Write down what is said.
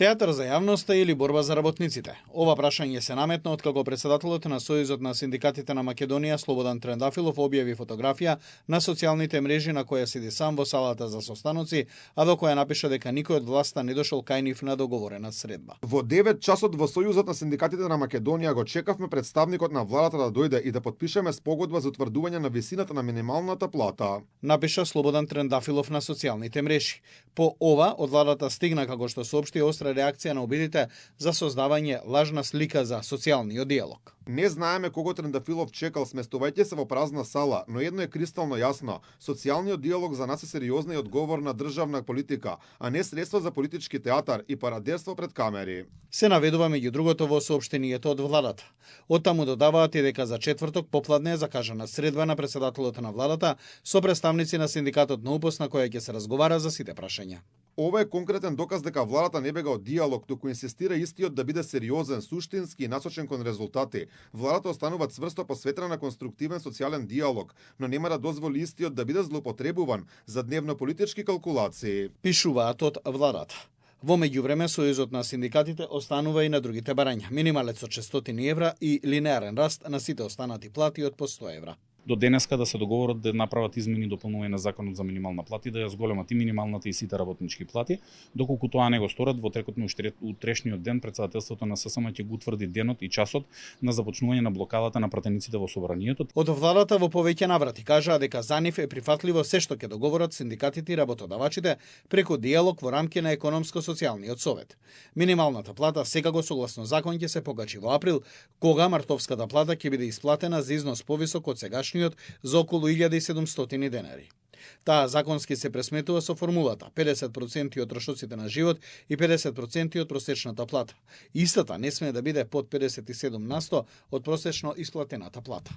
Театар за јавноста или борба за работниците? Ова прашање се наметна откако председателот на Сојузот на синдикатите на Македонија Слободан Трендафилов објави фотографија на социјалните мрежи на која седи сам во салата за состаноци, а до која напиша дека никој од власта не дошол кај нив на договорена средба. Во 9 часот во Сојузот на синдикатите на Македонија го чекавме представникот на владата да дојде и да потпишеме спогодба за утврдување на висината на минималната плата. Напиша Слободан Трендафилов на социјалните мрежи. По ова, од владата стигна, како што соопшти, остра реакција на обидите за создавање лажна слика за социјалниот диалог. Не знаеме кого Трендафилов чекал, сместувајќи се во празна сала, но едно е кристално јасно. Социјалниот диалог за нас е сериозна и одговорна државна политика, а не средство за политички театар и парадерство пред камери. Се наведува меѓу другото во соопштението од владата. Оттаму додаваат и дека за четврток попладне е закажана средба на председателот на владата со представници на синдикатот на УПОС на која ќе се разговара за сите прашања. Ова е конкретен доказ дека владата не бега од диалог, туку инсистира истиот да биде сериозен, суштински и насочен кон резултати. Владата останува цврсто посветена на конструктивен социјален диалог, но нема да дозволи истиот да биде злоупотребуван за дневно-политички калкулации. Пишуваат од владата. Во меѓувреме, Сојузот на синдикатите останува и на другите барања. Минималец од 600 евра и линеарен раст на сите останати плати од по 100 евра. До денеска да се договорат да направат измени и дополнување на законот за минимална плата и да ја зголемат и минималната и сите работнички плати, доколку тоа не го сторат, во текот на утрешниот ден председателството на ССМ ќе го утврди денот и часот на започнување на блокадата на пратениците во собранието. Од владата во повеќе наврати кажаа дека за нив е прифатливо се што ќе договорат синдикатите и работодавачите преку диалог во рамки на економско-социјалниот совет. Минималната плата секако согласно закон ќе се покачи во април, кога мартовската плата ќе биде исплатена за износ повисок од сегашниот за околу 1700 денари. Таа законски се пресметува со формулата 50% од трошоците на живот и 50% од просечната плата. Истата не смее да биде под 57% од просечно исплатената плата.